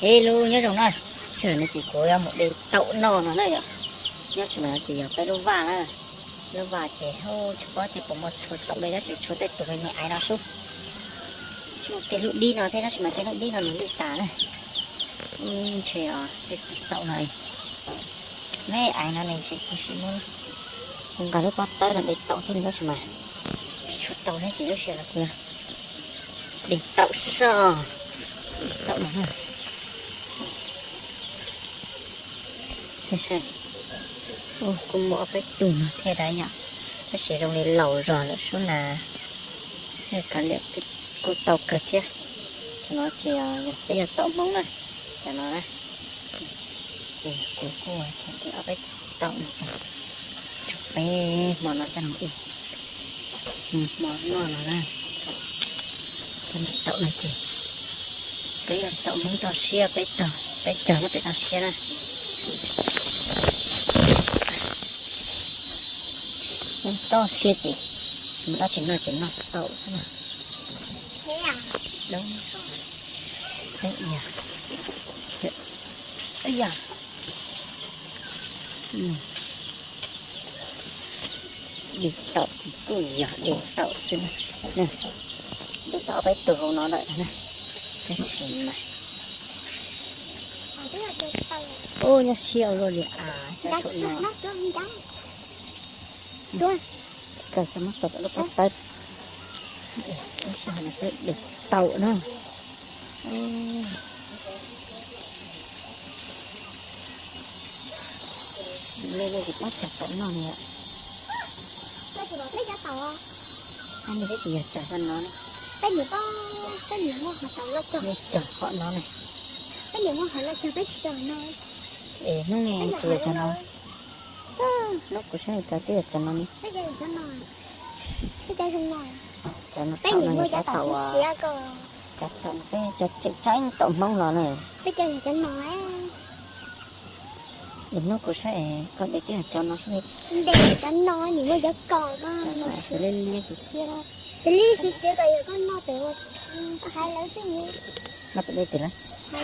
Hello, nyob zoo na. Sij hawm no ces kuv yuav mus de taum noj no na yom. Nyob tsis mas no ces yog peb lub vaj na. Lub vaj ces tsis paub tias puas muaj txhua taum li, tab sis txhua tej tus me me aiv no xwb. Muaj tej lub dib no thiab tab sis mas tej lub dib no nws lwj tas na. Ntshe tej tus taum no, me aiv no ne ntshe kuv sim muab, kuv nqa lub pob tawb no de taum xwb tab sis mas tsis tshua tau thiab ces lub sij hawm no kuv yog de taum soj, de taum no na. Saib saib, kuj muaj ob peb tug no thiab dab yom, tab sis zoo li laus zog lawm sub na. Kav liam, kuj tau kawg thiab. Cov no ces yog peb yog taum hmoob na, cov no na. Ces kuv kuj de ob peb taum no tso, tseg peb hmo no coj mus ib hmo noj no na. Cov taum no ces peb yog taum hmoob toj siab, peb tog peb cog nyob pem toj siab na. Hmoob toj siab ces mus dab tsi noj ces noj taum xwb na. Peb yog, peb yog, de taum ces kuj yog de taum xwb na. De tau ob peb tug hauv no lawm na. Tab sis mas, ub, nyob siab ua luaj li as. Tsis kawg txog muab tso tom lub pob tawb. Tab sis mas peb de taum na. Lej lej ces pab cog taum noj li. Peb tsis yog cog xyov no, peb cog qhov no na. Es hnub ne tsis yog cov no, hnub kuv saib cov twb yog cov no ne. Cov no taum no yog cov taum, cov taum no peb cov tseem tseem taum hmoob los na. Es hnub kuv saib koj de twb yog cov no xwb. Cov liab liab xwb xiab, cov liab liab xwb xiab kom yog koj noj pem, hais lawv xwb. Noj pem dej tes lawv,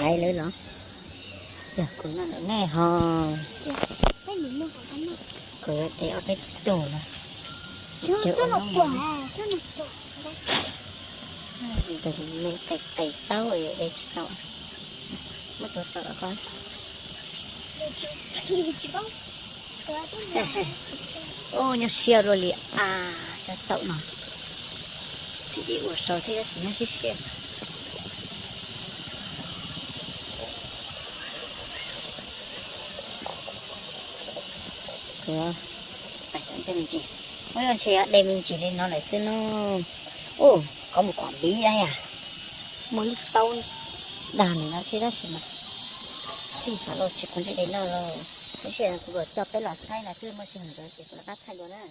hais lawv los. Yog kuv noj ntawm nej ho, kuv yuav de ob peb tug no. Tsis, me qis qis taub de tsis tau. Muab tuav tso los koj. Ub, nyob siab luaj li as, cov taum no. Txij ib ua sau thiab tab sis nyob siab siab. Kuv, muab, ntshe yog de me ntsis li no lawm xwb no. Ub, qhov mus kom npiv dab yam, muaj lub taub dag ntawm no thiab tab sis mas txij xav los tsis quav ntsej de noj los. Lub sij hawm kuv los coj peb los saib no xwb, muaj sij hawm ntawd ces kuv rov qab thaij dua na.